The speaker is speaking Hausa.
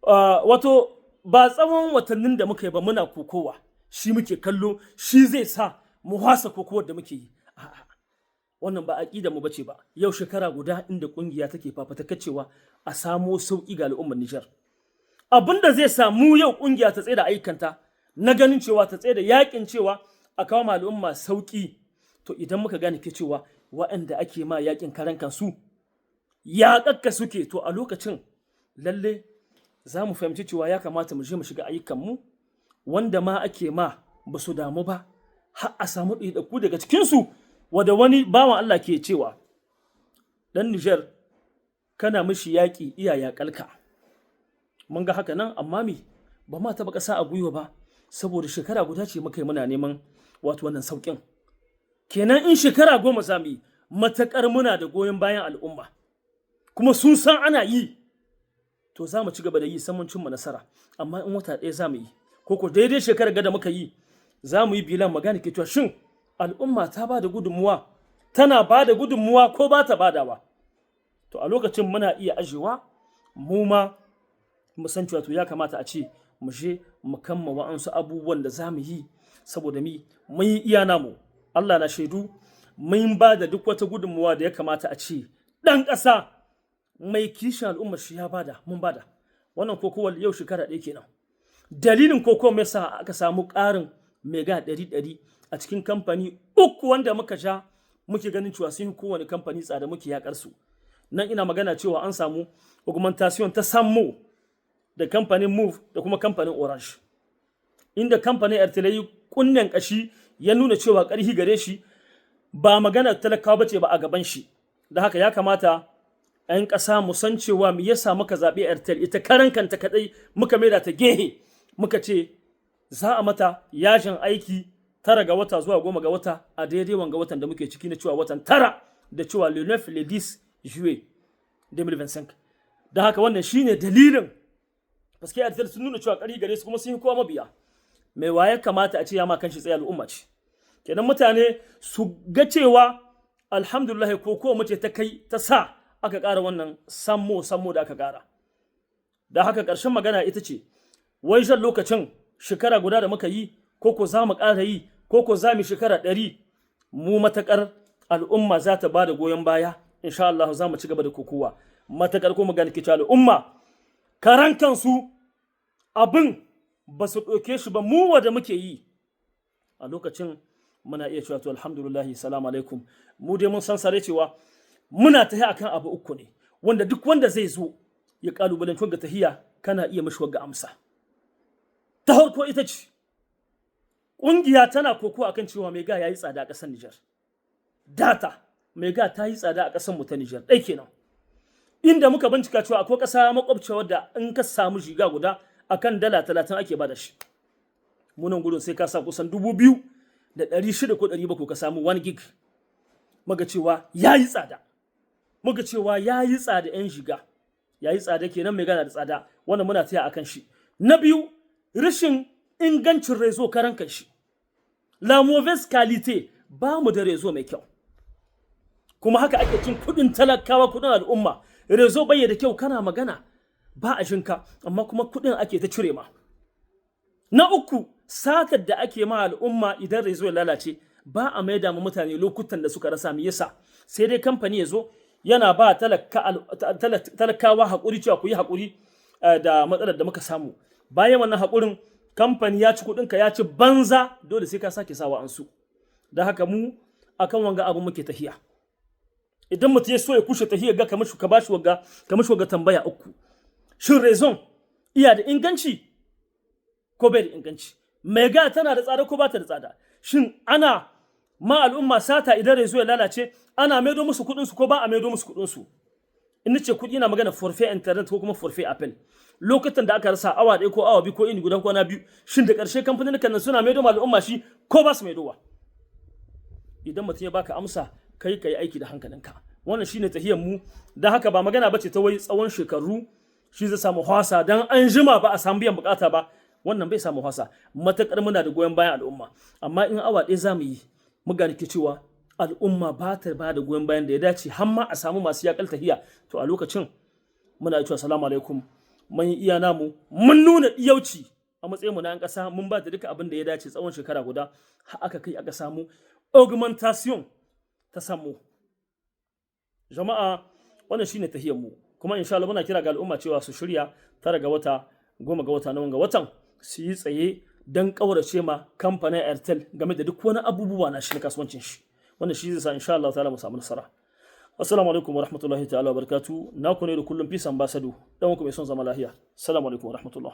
Wato ba tsawon watannin da muka yi ba muna kokowa shi muke kallo shi zai sa mu hwasa kokowar da muke yi. A'a, wannan ba aƙida mu bace ba. Yau shekara guda inda ƙungiya take fafatakar cewa a samo sauƙi ga al'ummar Nijar. Abin da zai sa mu yau ƙungiya ta tsaida ayyukanta na ganin cewa ta tsaida yakin cewa a kawo ma al'umma sauƙi, to idan muka gane ke cewa waɗanda ake ma yakin karan kansu yaƙakka suke, to a lokacin lalle za mu fahimci cewa ya kamata mu je mu shiga ayyukanmu wanda ma ake ma ba su damu ba, har a samu ɗaiɗaiku daga cikinsu wanda wani bawan Allah ke cewa ɗan Nijar kana mishi yaƙi iya yaƙalka. Mun ga haka nan, amma mi ba ma taɓa ƙasa a gwiwa ba, saboda shekara guda ce muka yi muna neman wato wannan sauƙin. Kenan in shekara 10 za mu yi, matuƙar muna da goyon bayan al'umma kuma sun san ana yi, to za mu ci gaba da yi sai mun cimma nasara. Amma in wata ɗaya za mu yi ko daidai shekarar gada muka yi, za mu yi bilan magana ke cewa shin al'umma ta ba da gudunmuwa, tana ba da gudunmuwa ko ba ta badawa. To a lokacin muna iya ajewa mu ma mu san cewa to ya kamata a ce mu je mu kamma wa'ansu abubuwan da za mu yi, saboda mi mun yi iya namu. Allah na shaidu mun ba da duk wata gudunmuwa da ya kamata a ce ɗan ƙasa mai kishin al'ummar shi ya bada, mun bada. Wannan kokowar yau shekara ɗaya kenan. Dalilin kokowar mai sa aka samu ƙarin mega 100 a cikin kamfani 3 wanda muka sha muke ganin cewa sun yi kowane kamfani tsada muke yakar su. Nan ina magana cewa an samu augmentation ta Sammo da kamfanin Move da kuma kamfanin Orange. Inda kamfanin Airtel ya yi kunnen kashi ya nuna cewa ƙarfi gare shi ba magana talakawa bace ba a gaban shi. Da haka ya kamata 'yan ƙasa mu san cewa me yasa muka zaɓi Airtel ita karan kanta kaɗai muka maida ta gehe muka ce za a mata yajin aiki 9 ga wata zuwa 10 ga wata a daidai wanga watan da muke ciki na cewa watan 9 da cewa le 9 le 10 juillet 2025. Da haka wannan shine dalilin. Paske Airtel sun nuna cewa ƙarfi gare su kuma sun yi kowa mabiya. Mai waye kamata a ce ya ma kanshi tsaye al'umma ce. Kenan mutane su ga cewa alhamdulillah ko mace ta kai ta sa aka ƙara wannan sammo sammo da aka ƙara. Da haka ƙarshen magana ita ce wai jan lokacin shekara guda da muka yi ko za mu ƙara yi ko za mu shekara 100, mu mataƙar al'umma za ta ba da goyon baya insha Allah za mu ci gaba da kokowa. Mataƙar ko magana ke cewa al'umma karan kansu abin ba su ɗauke shi ba mu wanda muke yi a lokacin muna iya cewa to alhamdulillah salamu alaikum. Mu dai mun san sare cewa muna tahiya akan abu uku ne wanda duk wanda zai zo ya kalubalanci wanga tahiya kana iya mishi wanga amsa. Ta farko ita ce ƙungiya tana koko akan cewa mega yayi tsada a ƙasar Nijar. Data mega ta yi tsada a ƙasar mu ta Nijar. Ɗai kenan. Inda muka bincika cewa akwai ƙasa makwabciya wadda in ka samu shiga guda akan dala 30 ake bada shi. Munan gudun sai ka sa kusan 2,600 ko 700 ka samu 1 gig. Muka cewa yayi tsada. Muka cewa yayi tsada 'yan shiga. Yayi tsada kenan mai gana da tsada. Wannan muna taya akan shi. Na biyu, rashin ingancin rezo karan kanshi. La mauvaise qualité, ba mu da rezo mai kyau. Kuma haka ake cin kuɗin talakawa, kuɗin al'umma. Rezo bai da kyau kana magana ba a jinka, amma kuma kuɗin ake ta cire ma. Na uku, satar da ake ma al'umma idan rezo ya lalace ba a maida ma mutane lokutan da suka rasa. Me yasa? Sai dai kamfani ya zo yana ba talakawa haƙuri cewa ku yi haƙuri da matsalar da muka samu. Bayan wannan haƙurin kamfani ya ci kuɗinka ya ci banza, dole sai ka sake sawa an su. Don haka mu akan wanga abu muke tahiya. Idan mutum ya so ya kushe tahiya ga kamar ka bashi wanga, kamar shi wanga tambaya uku. Shin rezon iya da inganci ko bai da inganci? Mega tana da tsada ko ba ta da tsada? Shin ana ma al'umma sata idan rezo ya lalace, ana maido musu kuɗinsu ko ba a maido musu kuɗinsu? In nace kuɗi na magana forfait internet ko kuma forfait appel. Lokutan da aka rasa awa 1 ko awa 2 ko ini guda ko na 2, shin da ƙarshe kamfanin nan suna maido ma al'umma shi ko ba su maidowa? Idan mutum ya baka amsa, kai ka yi aiki da hankalinka. Wannan shine tahiyar mu. Don haka ba magana bace ta wai tsawon shekaru shi zai samu hwasa dan an jima ba a samu biyan bukata ba. Wannan bai samu hwasa. Matakar muna da goyon bayan al'umma. Amma in awa 1 za mu yi, mu gane ke cewa al'umma ba ta ba da goyon bayan da ya dace har ma a samu masu yakal tahiya, to a lokacin muna cewa salamu alaikum. Mun yi iya namu, mun nuna ɗiyauci a matsayin mu na 'yan ƙasa, mun ba da duka abin da ya dace tsawon shekara guda, har aka kai aka samu augmentation ta samu. Jama'a, wannan shine tahiyar mu. Kuma insha Allah muna kira ga al'umma cewa su shirya 9 ga wata, 10 ga wata na wanga watan, su yi tsaye don ƙaurace ma kamfanin Airtel game da duk wani abubuwa na shi na kasuwancin shi. Wannan shi zai sa insha Allah ta'ala mu samu nasara. Assalamu alaikum wa rahmatullahi ta'ala wa barakatuh. Naku ne da kullum, Peace Ambassador, dan uku mai son zama lahiya. Assalamu alaikum wa rahmatullah.